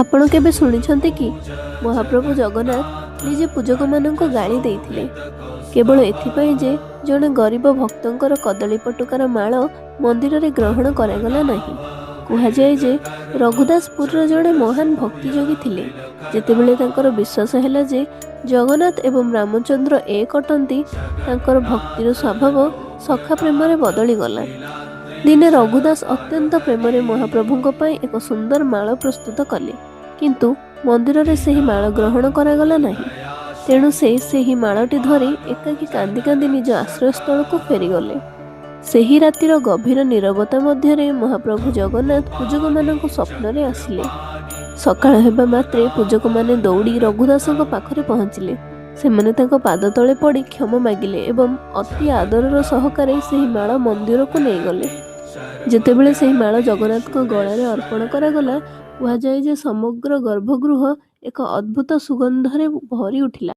ଆପଣ କେବେ ଶୁଣିଛନ୍ତି କି ମହାପ୍ରଭୁ ଜଗନ୍ନାଥ ନିଜେ ପୂଜକମାନଙ୍କୁ ଗାଳି ଦେଇଥିଲେ, କେବଳ ଏଥିପାଇଁ ଯେ ଜଣେ ଗରିବ ଭକ୍ତଙ୍କର କଦଳୀ ପଟୁକାର ମାଳ ମନ୍ଦିରରେ ଗ୍ରହଣ କରାଗଲା ନାହିଁ? କୁହାଯାଏ ଯେ ରଘୁଦାସପୁରର ଜଣେ ମହାନ ଭକ୍ତିଯୋଗୀ ଥିଲେ। ଯେତେବେଳେ ତାଙ୍କର ବିଶ୍ୱାସ ହେଲା ଯେ ଜଗନ୍ନାଥ ଏବଂ ରାମଚନ୍ଦ୍ର ଏକ ଅଟନ୍ତି, ତାଙ୍କର ଭକ୍ତିର ସ୍ୱଭାବ ସଖା ପ୍ରେମରେ ବଦଳିଗଲା। ଦିନେ ରଘୁଦାସ ଅତ୍ୟନ୍ତ ପ୍ରେମରେ ମହାପ୍ରଭୁଙ୍କ ପାଇଁ ଏକ ସୁନ୍ଦର ମାଳ ପ୍ରସ୍ତୁତ କଲେ, କିନ୍ତୁ ମନ୍ଦିରରେ ସେହି ମାଳ ଗ୍ରହଣ କରାଗଲା ନାହିଁ। ତେଣୁ ସେ ସେହି ମାଳଟି ଧରି ଏକାକୀ କାନ୍ଦି କାନ୍ଦି ନିଜ ଆଶ୍ରୟସ୍ଥଳକୁ ଫେରିଗଲେ। ସେହି ରାତିର ଗଭୀର ନୀରବତା ମଧ୍ୟରେ ମହାପ୍ରଭୁ ଜଗନ୍ନାଥ ପୂଜକମାନଙ୍କୁ ସ୍ୱପ୍ନରେ ଆସିଲେ। ସକାଳ ହେବା ମାତ୍ରେ ପୂଜକମାନେ ଦୌଡ଼ି ରଘୁଦାସଙ୍କ ପାଖରେ ପହଞ୍ଚିଲେ। ସେମାନେ ତାଙ୍କ ପାଦ ତଳେ ପଡ଼ି କ୍ଷମା ମାଗିଲେ ଏବଂ ଅତି ଆଦରର ସହକାରେ ସେହି ମାଳ ମନ୍ଦିରକୁ ନେଇଗଲେ। ଯେତେବେଳେ ସେହି ମାଳ ଜଗନ୍ନାଥଙ୍କ ଗଳାରେ ଅର୍ପଣ କରାଗଲା, କୁହାଯାଏ ଯେ ସମଗ୍ର ଗର୍ଭଗୃହ ଏକ ଅଦ୍ଭୁତ ସୁଗନ୍ଧରେ ଭରି ଉଠିଲା।